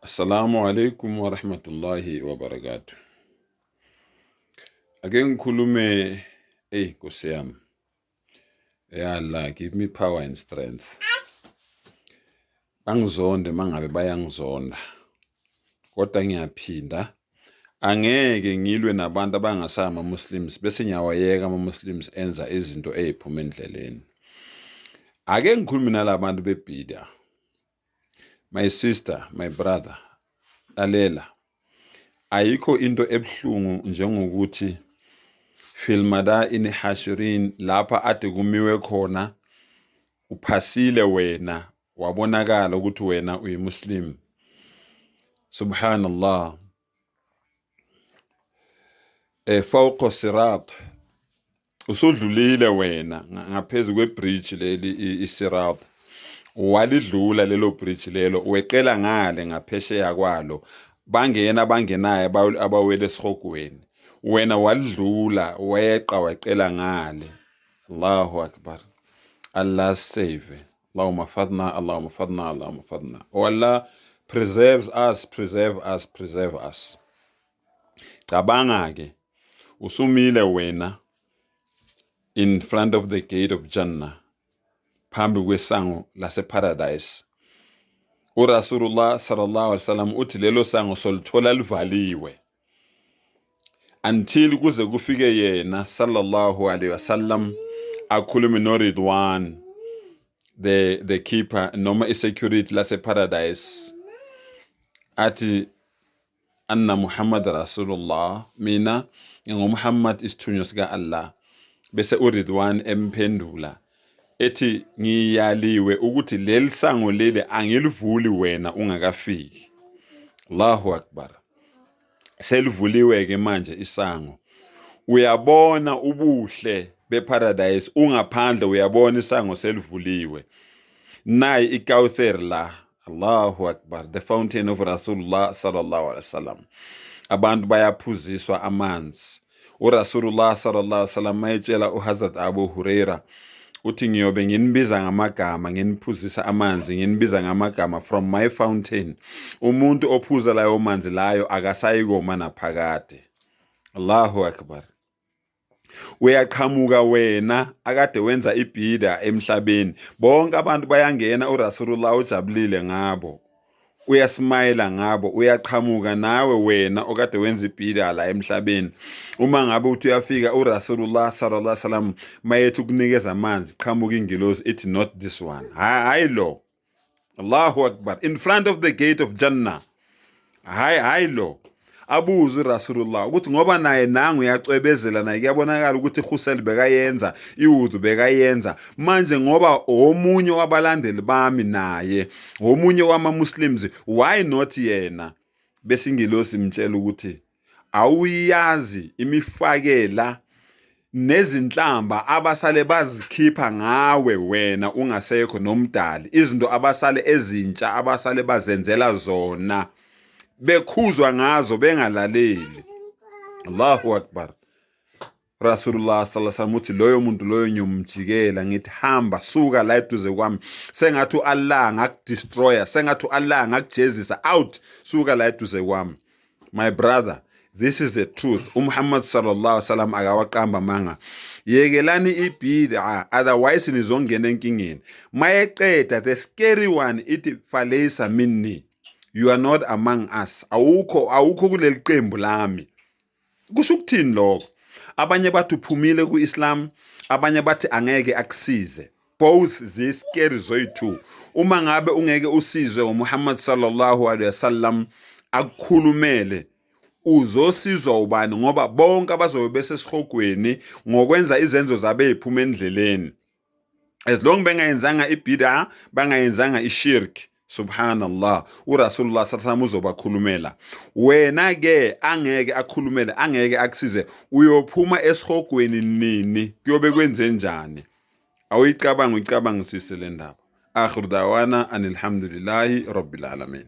Assalamu alaikum wa rahmatullahi wa barakatuh. Ake ngikhulume, ey Nkosi yami. Ya Allah, give me power and strength. Bangizonde mangabe bayangizonda. Kodwa ngiyaphinda, angeke ngilwe nabantu abangasayi ama-Muslims bese ngiyawayeka ama-Muslims enza izinto ey'phuma endleleni. Ake ngikhulume nalabantu bebhida. My sister, my brother, lalela. Ayikho into ebuhlungu njengokuthi fil madaini hashirin, lapha ade kumiwe khona, uphasile wena, wabonakala ukuthi wena uyimuslim. Subhanallah. Fawqa sirat, usudlulile wena ngaphezu kwebridge leli isirat, walidlula lelo bridge lelo, weqela ngale ngaphesheya kwalo, bangena abangenayo abawele esihogweni, wena walidlula, weqa weqela ngale. Allahu akbar. Allah save. Allahumma fadna, Allahumma fadna, Allahumma fadna. Oh Allah, preserves us, preserve us, preserve us. Cabanga ke, usumile wena in front of the gate of Jannah, phambi kwesango lase paradise. URasulullah sallallahu alaihi wasallam uthi lelo sango solithola livaliwe until kuze kufike yena sallallahu alaihi wasallam akhulume no Ridwan, the keeper noma i-security lase paradise, athi anna Muhammad Rasulullah, mina nginguMuhammad isithunywa sika Allah. Bese uRidwan emphendula ethi ngiyaliwe ukuthi leli sango leli angilivuli wena ungakafiki. Allahu akbar. Selivuliwe ke manje isango, uyabona ubuhle beparadise ungaphandle, uyabona isango selivuliwe, nayi iKauthar la. Allahu akbar, the fountain of Rasulullah sallallahu alaihi wasallam. Abantu bayaphuziswa amanzi. URasulullah sallallahu alaihi wasallam mayetshela uHazrat Abu Huraira uthi ngiyobe nginibiza ngamagama, nginiphuzisa amanzi, nginibiza ngamagama from my fountain. Umuntu ophuza layo manzi layo akasayikoma naphakade. Allahu akbar. Uyaqhamuka wena akade wenza ibhida emhlabeni, bonke abantu bayangena, uRasulullah ujabulile ngabo, uyasmayila ngabo, uyaqhamuka nawe wena okade wenza ibhida la emhlabeni. Uma ngabe uthi uyafika, uRasulullah sallallahu alaihi wasallam mayethi ukunikeza amanzi, qhamuka ingilosi ithi not this one, hayi lo. Allahu akbar, in front of the gate of Jannah. Hayi, hayi lo. Abuze uRasulullah ukuthi ngoba naye nangu uyacwebezela, naye kuyabonakala ukuthi ighusel bekayenza, iwudu bekayenza, manje ngoba omunye wabalandeli bami naye omunye wama-Muslims, why not yena? Bese ingilosi imtshela ukuthi awuyazi imifakela nezinhlamba abasale bazikhipha ngawe wena ungasekho nomdali, izinto abasale ezintsha abasale bazenzela zona, bekhuzwa ngazo bengalaleli. Allahu akbar. Rasulullah sallallahu alaihi wasallam uthi loyo muntu loyo ngiyomjikela ngithi hamba, suka la eduze kwami, sengathi uAllah angakudestroya, sengathi uAllah angakujezisa, out, suka la eduze kwami. My brother, this is the truth. UMuhammad sallallahu alaihi wasallam akawaqamba amanga. Yekelani ibid'a, otherwise nizongena enkingeni. Mayeqeda, the scary one ithi falaysa minni, you are not among us, awukho, awukho kuleli qembu lami. Kusho ukuthini lokho? Abanye bathi uphumile ku-Islam, abanye bathi angeke akusize. Both zi-scary zoyi-two. Uma ngabe ungeke usizwe ngoMuhammad sallallahu alaihi wasallam akukhulumele, uzosizwa ubani? Ngoba bonke abazobe besesihogweni ngokwenza izenzo zabo ey'phuma endleleni, as long bengayenzanga ibid'a, bangayenzanga ishirk, subhanallah, uRasulullah sallallahu uzobakhulumela. Wena ke angeke akhulumele, angeke akusize. Uyophuma esihogweni nini? Kuyobe kwenze njani? Awuyicabanga, uyicabangisise le ndaba. Akhiru dawana anilhamdulillahi rabbil alamin.